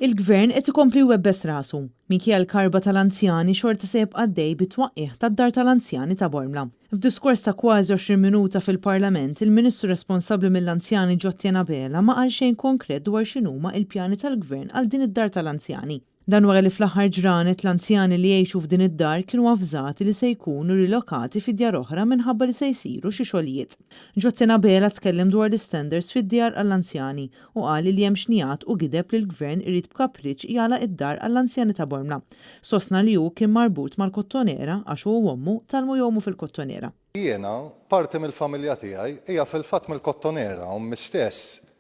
Il-Gvern qed ikompli jwebbes rasu. Minkejja l-karba tal-anzjani xorta se jibqa' għaddej bit-twaqqigħ tad-Dar tal-Anzjani ta' Bormla. F'diskors ta' kważi 20 minuta fil-Parlament, il-Ministru responsabbli mill-Anzjani Jottian Abela ma qal xejn konkret dwar x'inhuma il-pjani tal-Gvern għal din id-Dar tal-Anzjani. Dan wara li fl-aħħar ġranet l-anzjani li jgħixu f'din id-dar kienu avżati li se jkunu rilokati fi djar oħra minħabba li se jsiru xi xogħlijiet. Jottian Abela tkellem dwar l-istandards fid-djar għall-anzjani u qal li hemm xnigħat u gideb li l-Gvern irid b'kapriċċ jagħlaq id-dar għall-anzjani ta' Bormla. Sostna li hu kien marbut mal-Kottonera għax hu u ommu tgħallmu jgħumu fil-Kottonera. Jiena, parti mill-familja tiegħi hija fil-fatt mill-Kottonera, ommi stess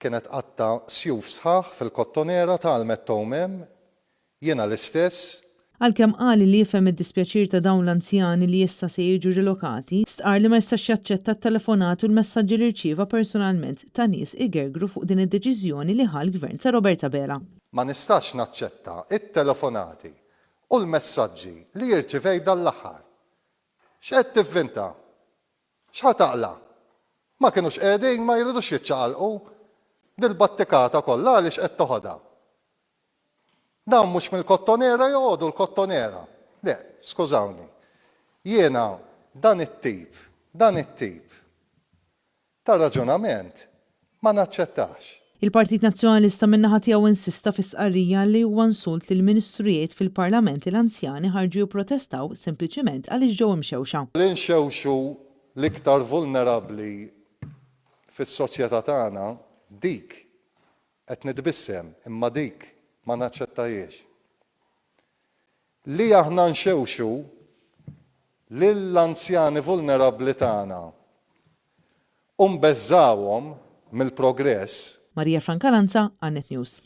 Kienet tqatta' sjuf sħaħ fil-Kottonera, tgħallmet tgħum hemm, jiena l-istess. Għalkemm qal li jifhem id-dispjaċir ta' dawn l-anzjani li issa se jiġu rilokati, stqarr li ma jistax jaċċetta t-telefonati u l-messaġġi li rċieva personalment ta' nies igergru fuq din id-deċiżjoni li ħa l-Gvern ta' Robert Abela. Ma nistax naċċetta t-telefonati u l-messaġġi li irċivejt dan l-aħħar. X'qed tivvinta? X'ħa taqla'? Ma kinux qegħdin, ma jridux jiċċaqalqu. Dil-battikata kollha għaliex qed toħodha? Dawn mhux mill-Kottonera joqogħdu l-Kottonera. Le, skużawni. Jiena dan it-tip, dan it-tip ta' raġunament ma naċċettahx. Il-Partit Nazzjonalista min-naħa tiegħu insista fi stqarrija li huwa insult li l-Ministru jgħid fil-Parlament li l-anzjani ħarġu jipprotestaw sempliċiment għaliex ġew imxewxa. Li nxewxu l-iktar vulnerabbli fis-soċjetà tagħna, dik, qed nitbissem, imma dik ma naċċettahiex. Li aħna nxewxu lill-anzjani vulnerabbli tagħna u nbeżżgħuhom mill-progress. Maria Francalanza, Għan Net News.